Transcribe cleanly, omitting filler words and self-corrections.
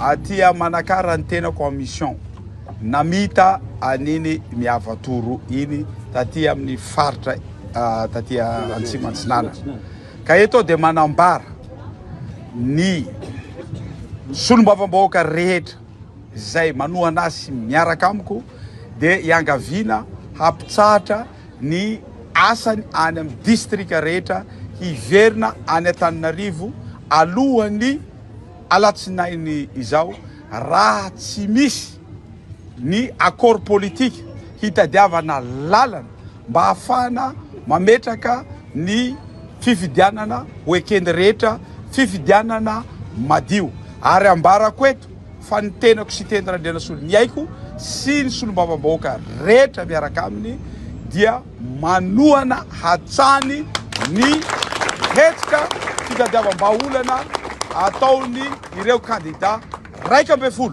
Aty Manakara ny tenako en mission namita an'iny Miavatoro iny taty amin'ny faritra taty Antsimo Antsinanana. Ka eto aho dia manambara ny solombavambahoaka rehetra izay manohana ahy sy miaraka amiko dia iangaviana hampitsahatra ny asany any amin'ny distrika rehetra hiverina any Antananarivo alohan'ny alatsinainy izao raha tsy misy ny accord politique hitadiavana lalana mba hahafahana mametraka ny fifidianana ho eken'ny rehetra, fifidianana madio. Ary ambarako eto fa ny tenako Siteny Randrianasoloniaiko sy ny solombavambahoaka rehetra miaraka aminy dia manohana hatrany ny hetsika fitadiavam-bahaolana ataon'ny ireo kandida 11.